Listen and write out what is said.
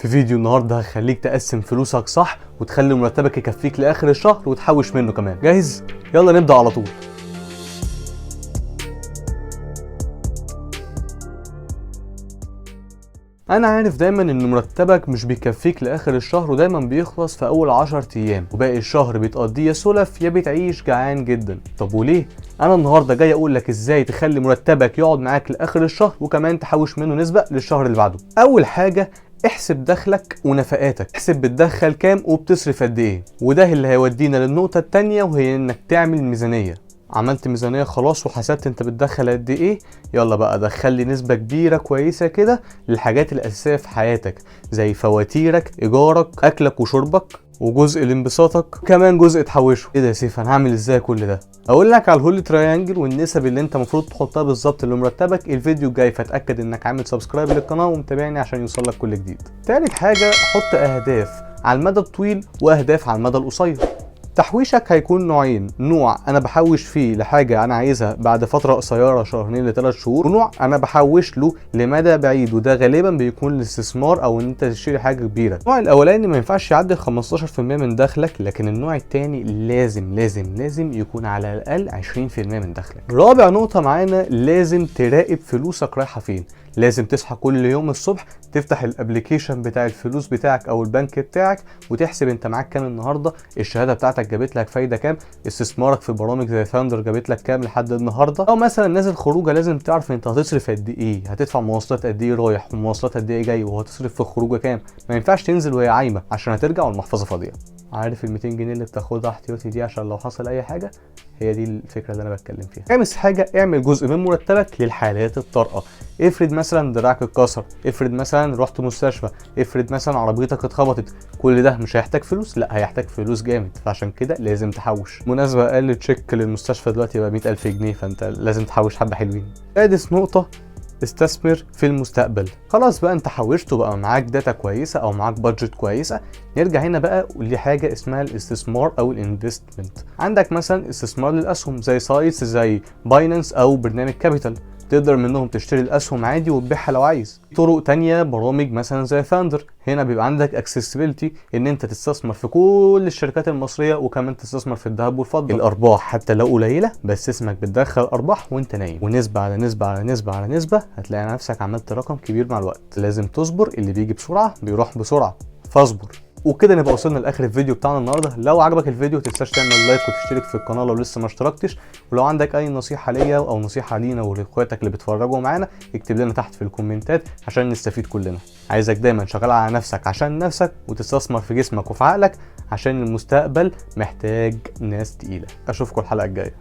في فيديو النهارده هخليك تقسم فلوسك صح وتخلي مرتبك يكفيك لاخر الشهر وتحوش منه كمان. جاهز؟ يلا نبدأ على طول. انا عارف دايما ان مرتبك مش بيكفيك لاخر الشهر ودايما بيخلص في اول 10 ايام، وباقي الشهر بتقضيه يا سلف يا بتعيش جعان جدا. طب وليه؟ انا النهارده جاي اقول لك ازاي تخلي مرتبك يقعد معاك لاخر الشهر وكمان تحوش منه نسبة للشهر اللي بعده. اول حاجة، احسب دخلك ونفقاتك، احسب بتدخل كام وبتصرف قد ايه، وده اللي هيودينا للنقطة التانية وهي انك تعمل ميزانية. عملت ميزانية خلاص وحسبت انت بتدخل قد ايه، يلا بقى دخل لي نسبة كبيرة كويسة كده للحاجات الأساسية في حياتك زي فواتيرك، إيجارك، أكلك وشربك، وجزء لانبساطك، وكمان جزء تحوشه. ايه ده يا سيف، انا هعمل ازاي كل ده؟ اقول لك على ال holy triangle والنسب اللي انت المفروض تحطها بالظبط لمرتبك الفيديو الجاي، فاتاكد انك عامل subscribe للقناة ومتابعني عشان يوصلك كل جديد. تالت حاجة، حط اهداف على المدى الطويل واهداف على المدى القصير. تحويشك هيكون نوعين، نوع انا بحوش فيه لحاجة انا عايزها بعد فترة قصيرة شهرين لثلاث شهور، ونوع انا بحوش له لمدى بعيد، وده غالبا بيكون الاستثمار او ان انت تشتري حاجة كبيرة. النوع الاولاني ما ينفعش يعدي 15% من دخلك، لكن النوع الثاني لازم لازم لازم يكون على الاقل 20% من دخلك. رابع نقطة معانا، لازم تراقب فلوسك رايحة فين. لازم تصحى كل يوم الصبح تفتح ال application بتاع الفلوس بتاعك او البنك بتاعك وتحسب انت معاك كام النهارده، الشهادة بتاعتك جابت لك فايده كام، استثمارك في برامج زي ثاندر جابت لك كام لحد النهارده، او مثلا نازل خروجه لازم تعرف انت هتصرف قد ايه، هتدفع مواصلات قد ايه رايح ومواصلات قد ايه جاي، وهتصرف في الخروجه كام. ما ينفعش تنزل وهي عايمه عشان هترجع والمحفظه فاضية. عارف ال 200 جنيه اللي بتاخدها احتياطي دي عشان لو حصل اي حاجة؟ هي دي الفكرة اللي انا بتكلم فيها. خامس حاجة، اعمل جزء من مرتبك للحالات الطارئة. افرض مثلا دراعك اتكسر، افرض مثلا رحت مستشفى، افرض مثلا عربيتك اتخبطت، كل ده مش هيحتاج فلوس؟ لا، هيحتاج فلوس جامد، فعشان كده لازم تحوش. مناسبة اقل check للمستشفى دلوقتي بقى 100,000 جنيه، فانت لازم تحوش حبه حلوين. سادس نقطة، استثمر في المستقبل. خلاص بقى انت حوشت وبقى معاك data كويسة او معاك budget كويسة، نرجع هنا بقى لحاجة اسمها الاستثمار او ال investment. عندك مثلا استثمار للاسهم زي sites زي باينانس او برنامج كابيتال، تقدر منهم تشتري الاسهم عادي وتبيعها لو عايز. طرق تانية، برامج مثلا زي ثاندر، هنا بيبقى عندك accessibility ان انت تستثمر في كل الشركات المصرية وكمان تستثمر في الذهب والفضة. الارباح حتى لو قليله بس اسمك بتدخل ارباح وانت نايم، ونسبه على نسبه على نسبه على نسبه هتلاقي نفسك عملت رقم كبير مع الوقت. لازم تصبر، اللي بيجي بسرعة بيروح بسرعة، فاصبر. وكده نبقى وصلنا لاخر الفيديو بتاعنا النهارده. لو عجبك الفيديو متنساش تعمل like وتشترك في القناة لو لسه ما اشتركتش، ولو عندك اي نصيحة ليا او نصيحة لينا ولاخواتك اللي بيتفرجوا معانا اكتب لنا تحت في الكومنتات عشان نستفيد كلنا. عايزك دايما شغال على نفسك عشان نفسك، وتستثمر في جسمك وفي عقلك عشان المستقبل محتاج ناس تقيلة. اشوفكم الحلقة الجاية.